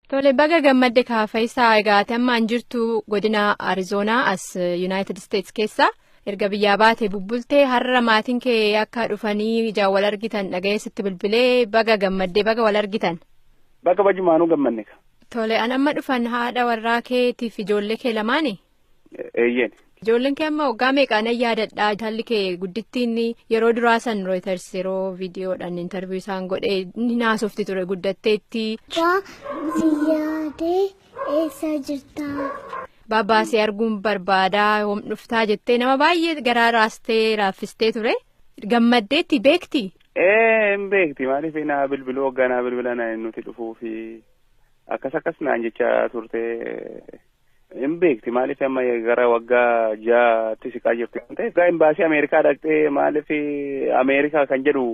Tole, baga gammadde Faayisaa. Egaa ati ammaan jirtu godina Arizoonaa as United States keessa. Erga biyyaa baate bubbultee har'a maatiin kee akka dhufanii ijaan wal argitan dhagayeessitti bilbilee. Baga gammaddee, baga wal argitan. Bakka bajumaanuu gammanne. Tole, an amma dhufan haadha warraa keetiif ijoollee kee lamaani? Eeyyeen. Ijoolleen kee amma waggaa meeqaan yaadadhaa? Intalli kee guddittiin yeroo duraa san Reuters yeroo viidiyoodhaan interview isaan godhee ni naasofti ture, guddatteetti. Ziyyaadee, eessa jirtaa? Baabbaasee arguun barbaadaa, yoom dhuftaa jettee nama baay'ee garaa raastee raaffistee ture. Gammaddeetti beekti? Ee, hin beekti. Maaliif naa bilbiluu, waggaa naa bilbila nuti dhufuu fi akkas akkas naan jechaa turte. Hin beekti. Maaliif amma gara waggaa 6tti siqaa jirti waan ta'eef. Waggaa imbaasii Ameerikaa dhaqxee, maaliif Ameerikaa kan jedhu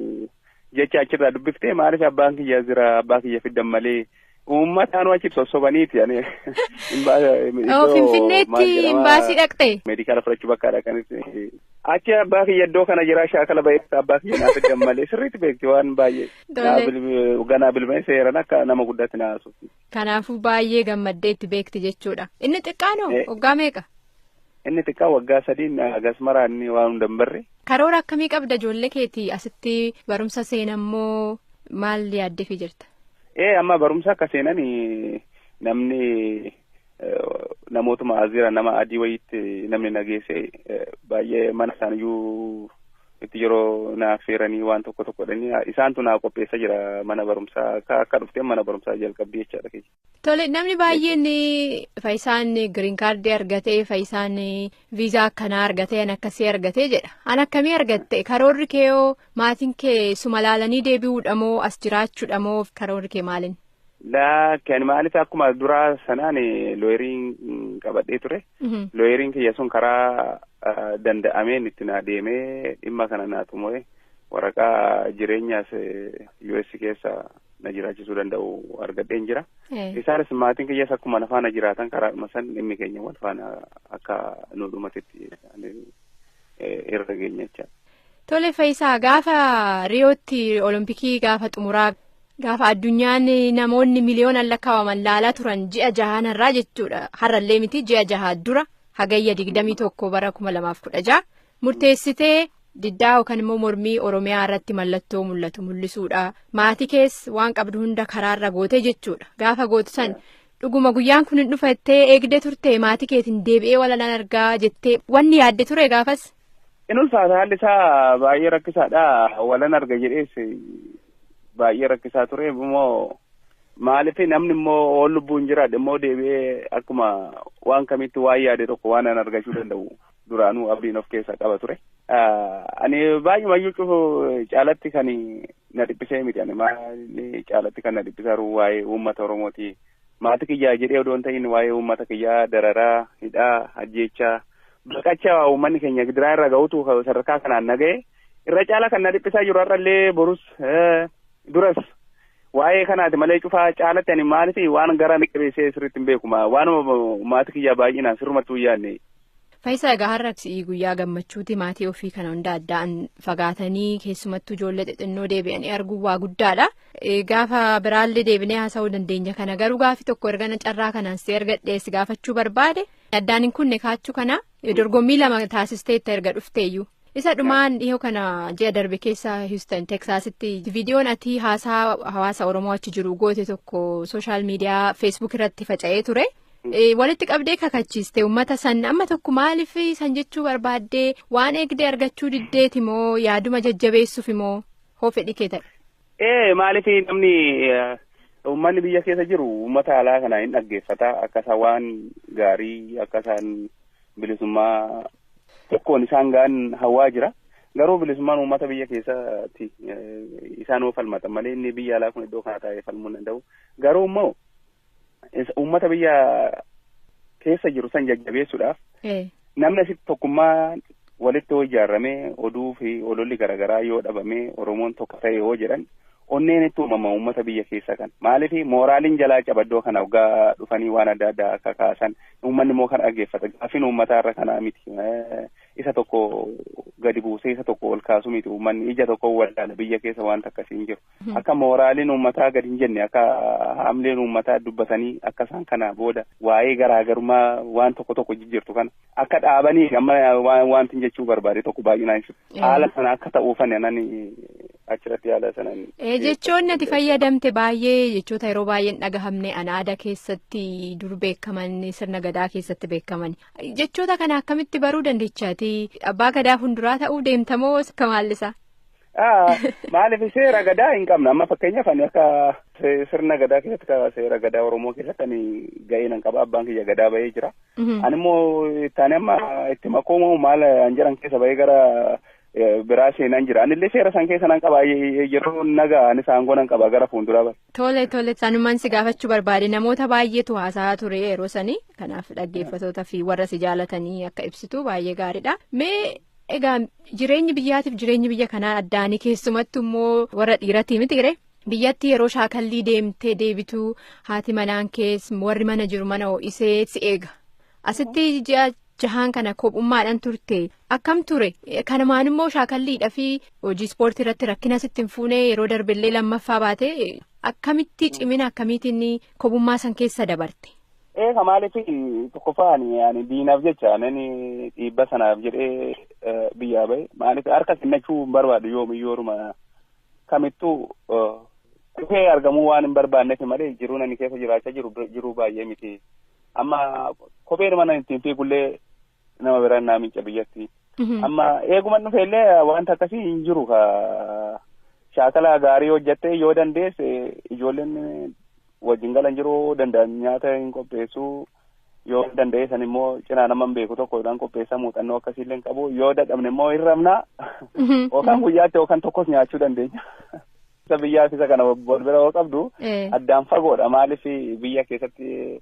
jecha achirraa dubbiftee, maaliif abbaan kiyya jira, abbaa kiyya fiddan malee uummataan achi sossobaniiti ani. Finfinneetti imbaasii dhaqxe? Medical fudhachuu bakka dhaqanitti achi abbaa kiyya iddoo kana jira, shaakala ba'eessa, abbaa kiyya naa fiddan malee. Sirriitti beekti waan baay'ee. Ganaa bilbilee seeran akka nama guddaatti na haasofti. Kanaafuu baay'ee gammaddeetti beekti jechuudha. Inni xiqqaanoo waggaa meeqa? Inni xiqqaa waggaa 3, hagas maraa inni waan hunda hin barre. Karoora akkamii qabda ijoollee keetii? Asitti barumsa seenammoo maal yaaddeefii jirta? Ee, amma barumsa akka seenan namni namootuma as jira, nama adii wayiitti namni nageesse baay'ee mana isaaniyyuu itti yeroo naaf feeranii waan tokko tokko godhanii isaantu naa qopheessa jira. Mana barumsaa akka dhuftee mana barumsaa jalqabdii jechaadha keessa. Tole, namni baay'een Faayisaan green card argatee, Faayisaan viizaa akkanaa argatee, an akkasii argatee jedha. An akkamii argatte? Karoorri kee hoo, maatiin kee suma laalanii deebi'uudha moo as jiraachuudha moo, karoorri kee maalin? Laakki, maaliif akkuma duraa sanaan lawyeriin qabadhee ture. Lawyeriin kiyya sun karaa danda'ameen itti naa deemee dhimma kana naa xumure, waraqaa jireenyaas US keessa na jiraachisuu danda'u argadheen jira. Isaanis maatiin kiyyas akkuma na faana jiraatan karaadhuma san dhimmi keenya wal faana akka nu dhumatetti irra geenya jecha. Tole Faayisaa, gaafa Riyootti Olompikii gaafa xumuraa, gaafa addunyaan namoonni miliyoonaan lakkaa'aman laalaa turan, ji'a jahanarraa jechuudha, har'allee miti, ji'a 6 dura, Hagayya 21 bara 2016 murteessitee diddaa yookaan immoo mormii Oromiyaa irratti mallattoo mul'atu mul'isuudha. Maatii kees waan qabdu hunda karaarra gootee jechuudha. Gaafa gootu san dhuguma guyyaan kun hin dhufattee eegdee turte? Maatii keetiin deebi'ee walan argaa jettee wanni yaadde ture gaafas? In ulfaata, haalli isaa baay'ee rakkisaadha. Walan arga jedhees baay'ee rakkisaa ture immoo. Maaliif namni immoo ool lubbuun jiraadhe immoo deebi'ee akkuma waan kamitti waan yaade tokko waan an argachuu danda'u duraanuu abdiin of keessaa qaba ture. Ani baay'umayyuu cufu caalatti kan na dhiphisee miti. Ani maali caalatti kan na dhiphisaa jiru waa'ee uummata Oromooti. Maatii kiyyaa jedhee odoo hin ta'in waa'ee uummata kiyyaa, dararaa, hidhaa, ajjeechaa, baqachaa uummanni keenya gidiraa irra ga'utu sadarkaa kanaan na ga'e. Irra caala kan na dhiphisaa jiru har'allee, borus, duras waa'ee kanaati malee cufaa caalatti ani maaliif waan gara na qabeessee sirriitti hin beekuma, waanuma maatii kiyyaa baay'inaan sirrumattuu hin yaadne. Faayisaa, egaa har'a guyyaa gammachuuti. Maatii ofii kana hunda addaan fagaatanii, keessumattuu ijoollee xixinnoo deebi'anii arguun waa guddaadha. Gaafa biraallee deebinee haasa'uu dandeenya kana, garuu gaafi tokko erga carraa kanaan si argadhee si gaafachuu barbaade. Addaan hin kunne kaachuu kana dorgommii lama taasisteetta erga dhufteeyyuu. Isa dhumaan dhiyoo kana ji'a darbe keessa Houston Texasitti viidiyoon ati haasaa hawaasa Oromoo achi jiru goote tokko social media Facebook irratti faca'ee ture. Walitti qabdee kakachiiste uummata san amma tokko. Maaliif san jechuu barbaaddee? Waan eegdee argachuu diddeeti moo yaaduma jajjabeessuuf immoo hoo fedhi kee ta'e? Ee, maaliif namni uummanni biyya keessa jiru uummata alaa kana hin dhaggeeffata, akka isaan waan gaarii, akka isaan bilisummaa tokkoon isaan ga'an hawwaa jira. Garuu bilisummaan uummata biyya keessatti isaan hoo falmatan malee inni biyya alaa kun iddoo kana taa'ee falmuu hin danda'u. Garuu immoo uummata biyya keessa jiru san jajjabeessuudhaaf namni asitti tokkummaa walitti yoo ijaaramee, oduu fi ololli garaagaraa yoo dhabamee, Oromoon tokko ta'e yoo jedhan, onneen itti uumama uummata biyya keessa kan. Maaliif mooraaliin jalaa cabaddoo kana waggaa dhufanii waan adda addaa akka kaasan, uummanni immoo kan dhaggeeffata. Gaaffiin uummataa irra kanaa miti. Isa tokko gadi buusee isa tokko ol kaasu miti. Uummanni ija tokko wallaala biyya keessa wanta akkasii hin jiru. Akka mooraaliin uummataa gadi hin jenne, akka haamleen uummataa dubbatanii akka isaan kana booda waa'ee garaagarummaa waan tokko tokko jijjiirtu kana akka dhaabanii amma wanti jechuu barbaade tokko baay'inaan ibsu. Haala sana akka ta'uufani anan achirratti haala sanaan. Jechoonni ati fayyadamte baay'ee jechoota yeroo baay'een dhagahamne an aadaa keessatti dur beekaman, sirna gadaa keessatti beekaman, jechoota kana akkamitti baruu dandeechaati? Abbaa gadaa fuulduraa ta'uu deemtamoo akka maallisaa? Maaliif seera gadaa hin qabna. Amma fakkeenyaaf ani akka sirna gadaa keessatti, seera gadaa Oromoo keessatti ani ga'ee nan qaba. Abbaan kiyya gadaa bahee jira. Ani immoo ittaani amma itti makoomoo maal an jedhan keessa bahee gara biraa seenaan jira. Anillee seera san keessa nan qaba. Yeroo nagaa anis aangoo nan qaba gara fuulduraa bara. Tole tole, sanumaan si gaafachuu barbaade. Namoota baay'eetu haasa'aa ture yeroo sanii, kanaaf dhaggeeffattoota fi warra si jaalatanii akka ibsitu baay'ee gaariidha. Mee egaa jireenyi biyyaatiif jireenyi biyya kanaa addaanii, keessumattu immoo warra dhiiratii miti ree? Biyyatti yeroo shaakallii deemtee deebitu haati manaan kees warri mana jiru mana ho'isee si eega. Asitti ji'a 6n kana kophummaadhaan turte, akkam ture? Kanumaan immoo shaakalliidhaa fi hojii ispoortii irratti rakkina sitti hin fuune? Yeroo darbillee lammaffaa baate, akkamitti cimina akkamiitiin kophummaa san keessa dabarte? Eega maaliif tokkoffaa ani diinaaf jecha ani dhiibba sanaaf jedhee biyyaa bahe. Maaliif harka kennachuu hin barbaadu, yoomiyyuu kamittuu dhufee argamuu waan hin barbaanneef malee jiruun ani keessa jiraachaa jiru jiruu baay'ee miti. Amma kopheen mana ittiin fiigullee nama biraan naa miicca biyyatti. Amma eeguma dhufe illee wanta akkasii hin jiru. Ka shaakala gaarii hojjattee yoo dandeesse ijoolleen wajjin galan jiruu danda'an nyaata hin qopheessuu, yoo danda'e immoo cinaa nama hin beeku tokkodhaan qopheessa. Muuxannoo akkasiillee hin qabu. Yoo dadhabne immoo hin rabnaa, yookaan guyyaatti yookaan tokkos nyaachuu dandeenya. Isa biyyaaf isa kana wal bira yoo qabdu addaan fagoodha. Maaliif biyya keessatti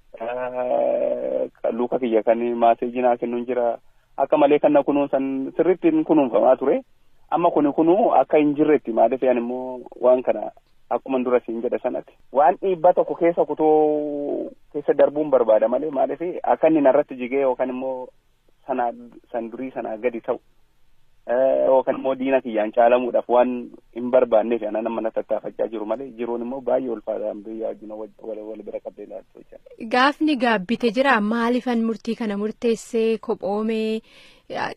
luka kiyya kan maaseejii naa kennuun jira, akka malee kan na kunuunsan sirriitti kunuunfamaa ture. Amma kuni kunuu akka hin jirretti. Maaliif ani immoo waan kana akkuma dura siin jedha sanatti waan dhiibbaa tokko keessa kutoo keessa darbuun barbaada malee, maaliif akka inni narratti jigee yookaan immoo sana san durii sanaa gadi ta'u yookaan immoo diina kiyyaan caalamuudhaaf waan hin barbaanneef ana nama na tattaafachaa jiru malee, jiruun immoo baay'ee ulfaataan biyya wajjin wal bira qabdee ilaaltu. Gaafni gaabbite jira? Maalifan murtii kana murteessee kophoomee,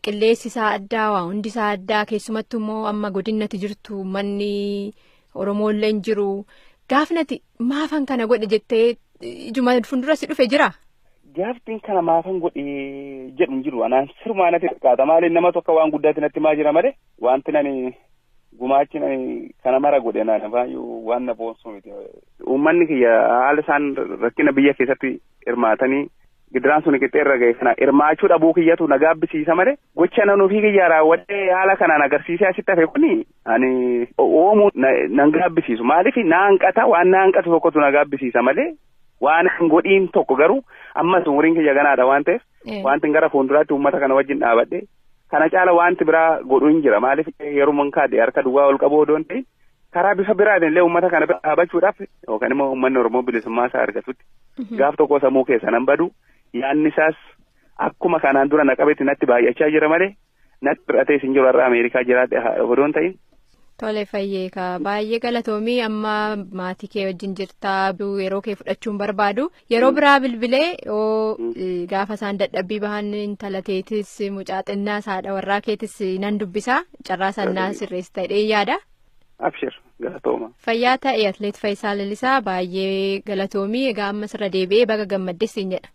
qilleensi isaa addaa, waa hundi isaa addaa, keessumattuu immoo amma godinnati jirtu manni Oromoollee hin jiru. Gaafnati maafan kana godhe jettee ijuma fuuldura si dhufe jira? Gaaftiin kana maafan godhe jedhu hin jiru. Anaan sirumaa natti xiqqaata. Maaliif nama tokko waan guddaatti natti maa jira malee wanti nani gumaachi nani kana mara godhe naan baay'ee waan na boonsu miti. Uummanni kiyya haala isaan rakkina biyya keessatti hirmaatanii gidiraan sun qixxee irra ga'e kana hirmaachuu dhabuu kiyyatu na gaabbisiisa malee, gocha nan ofii kiyya raawwadhee haala kanaan agarsiisee asitti hafe kuni ani oomuu nan gaabbisiisu. Maaliif na hanqata, waan na hanqatu tokkotu na gaabbisiisa malee waan hin godhiin tokko garuu ammas umuriin kiyya ganaadha waan ta'eef wanti gara fuulduraatti uummata kana wajjin dhaabadhe kana caala wanti biraa godhu hin jira. Maaliif yeroo kaadhe harka duwwaa ol qabuu odoo hin ta'in karaa bifa biraatiin illee uummata kana bira dhaabachuudhaaf yookaan immoo uummanni Oromoo bilisummaa isaa argatutti gaaf tokko sammuu keessa nan badu. Yaanni isaas akkuma kanaan dura na qabetti natti baay'achaa jira malee natti hir'atee isin jiru har'a Ameerikaa jiraadhe odoo hin ta'in. Tole fayyeeka, baay'ee galatoomii. Amma maatii kee wajjin jirtaa, yeroo kee fudhachuun barbaadu. Yeroo biraa bilbilee yoo gaafa isaan dadhabbii bahan intala teetis, mucaa xinnaa haadha warraa keetis nan dubbisaa, carraa sannaa sirreessa ta'ee yaada. Abshir, galatooma. Fayyaa ta'e. Atleet Faayisaa Lalisaa, baay'ee galatoomii. Egaa amma sirra deebi'ee baga gammaddes siin jedha.